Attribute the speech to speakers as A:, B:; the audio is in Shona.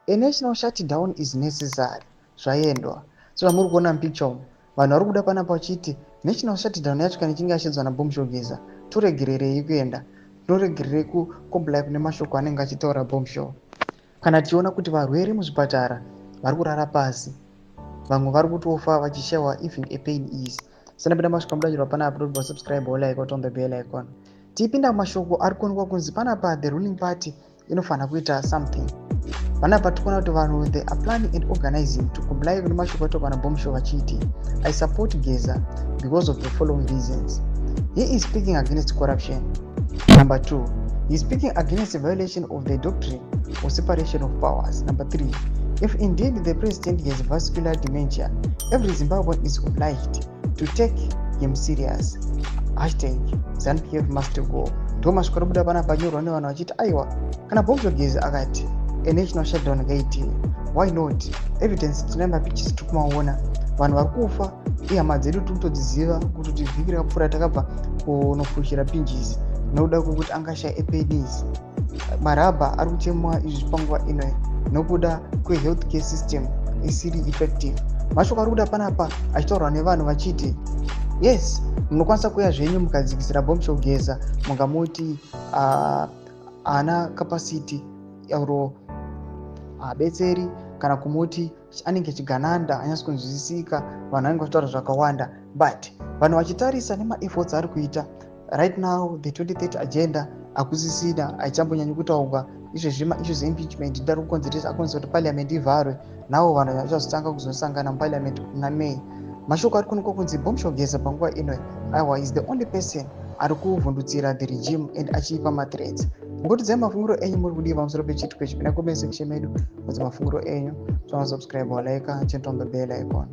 A: A national shutdown is necessary. Zvaendwa. So zvamuri kuona mupicture umu, vanhu vari kubuda panapa vachiti national shutdown yacho kana ichinge yashedzwa naBombshow Geza, toregererei kuenda, toregererei kucomply kune mashoko anenge achitaura Bombshow, kana tichiona kuti varwere muzvipatara vari kurara pasi, vamwe vari kutofa vachishayiwa even a pain ease. Sanapinda masvika mudachirwa panapa, tobva subscribe, like, on the bell icon. Tipinda mumashoko ari kuonekwa kunzi panapa the ruling party inofanira kuita something. Panapa tikuona kuti vanhu, they are planning and organizing to comply kune mashoko ataurwa naBombshow vachiti, "I support Geza because of the following reasons. He is speaking against corruption. Number two, he is speaking against the violation of the doctrine of separation of powers. Number three, if indeed the president has vascular dementia, every Zimbabwean is obliged to take him serious. #ZANUPF must go." Ndo masvika robuda panapa nyorwa nevanhu vachiti aiwa, kana Bombshow Geza akati a national shutdown ngaitiwe, why not? Evidence tine, mapictures tiri kumaona, vanhu vari kufa ihama dzedu, tiri kutodziziva kuti vhiki rakapfuura takabva kunofushira pinjisi nokuda kwekuti angashaya epenis. Marabha ari kuchemwa izvi panguva ino nokuda kwehealth care system isiri effective. Mashoko ari kuda panapa achitaurwa nevanhu vachiti yes, munokwanisa kuuya zvenyu mukadzikisira Bombshow Geza, mungamuti haana capacity or habetseri, kana kumuti anenge chigananda, anyatsi kunzwisisika. Vanhu vanenge vachitaura zvakawanda, but vanhu vachitarisa nemaefforts ari kuita right now, the 2030 agenda hakusisina, haichambonyanyi kutaurwa izvezvi. Maissues eimpeachment ndari kukonzeresa, akonzesa kuti parliament ivharwe. Navo vanhu vachazotanga kuzosangana muparliament muna May. Mashoko ari kuonekwa kunzi Bombshow Geza panguva ino, aiwa, is the only person ari kuvhundutsira the regime and achiipa mathreats. Ngotidzai mafungiro enyu, muri kudii pamusoro pechiitiko ichi? Pinda comment section medu, mudze mafungiro enyu. Subscribe, walike, turn on the bell icon.